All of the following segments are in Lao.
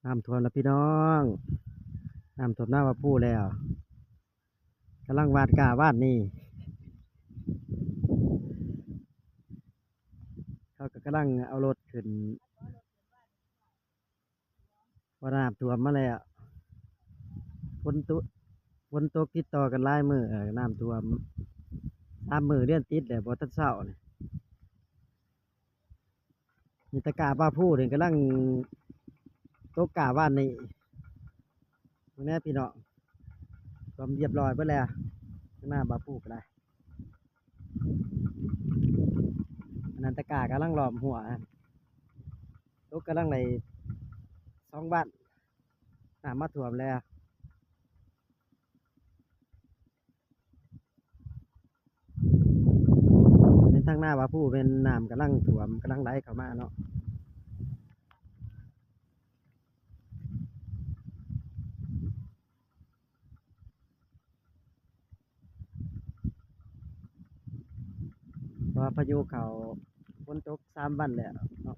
ນ້ຳຖ້ວມແລ້ວພີ່ນ້ອງ ນ້ຳຖ້ວມນາບ່າວພູແລ້ວ ກຳລັງຫວ່ານກ້າຫວ່ານນີ້ ເຂົາກໍກຳລັງເອົາລົດຂຶ້ນ ເພາະນ້ຳຖ້ວມມາແລ້ວ ຝົນຕົກ ຝົນຕົກຕິດຕໍ່ກັນຫຼາຍມື້ ນ້ຳຖ້ວມສາມມື້ລຽນຕິດແລ້ວ ບໍ່ທັນເຊົານີ້. ນີ້ຕະກ້າບ່າວພູນີ້ກຳລັງຕົກກ້າຫວ່ານນີ້ ເບິ່ງແດ່ພີ່ນ້ອງ ຖ້ວມຮຽບຮ້ອຍເບິດແລ້ວ ຂ້າງໜ້າບ່າວພູກໍໄດ້ ອັນນັ້ນຕະກ້າກຳລັງລ້ອມຮົ້ວ ຕົກກຳລັງໄດ້ສອງວັນ ນ້ຳມາຖ້ວມແລ້ວ. ແມ່ນທາງໜ້າບ່າວພູແມ່ນນ້ຳກຳລັງຖ້ວມ ກຳລັງໄຫຼເຂົ້າມາເນາະ ເພາະວ່າພາຍຸເຂົ້າ ຝົນຕົກສາມວັນແລ້ວເນາະ.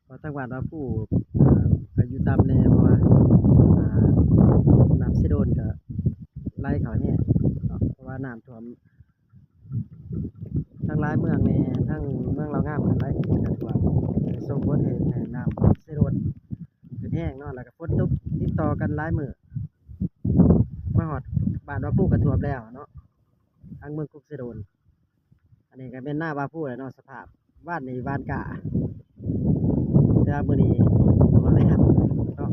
ເພາະທາງບ້ານວ່າພູ ເອີ່ ກໍຢູ່ຕ່ຳແດ່ ເພາະວ່າ ອ່າ ນ້ຳເຊໂດນກໍໄຫຼເຂົ້າແຮງເນາະ ເພາະວ່ານ້ຳຖ້ວມທັງຫຼາຍເມືອງແດ່ ທັງເມືອງລາວງາມກໍໄຫຼ ກໍຖ້ວມ ກໍສົ່ງຜົນໃຫ້ ໃຫ້ນ້ຳເຊໂດນຂຶ້ນແຮງເນາະ ແລ້ວກໍຝົນຕົກຕິດຕໍ່ກັນຫຼາຍມື້ ມາຮອດບ້ານວ່າພູກໍຖ້ວມແລ້ວເນາະ ທາງເມືອງກົກເຊໂດນ. ອັນນີ້ກໍແມ່ນນາບ່າວພູແຫຼະເນາະ ສະພາບວານນີ້ຫວ່ານກ້າ ແຕ່ວ່າມື້ນີ້ບໍ່ແລ້ວເນາະ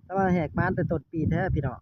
ແຕ່ວ່າແຫກໝານແຕ່ຕົ້ນປີແທ້ພີ່ນ້ອງ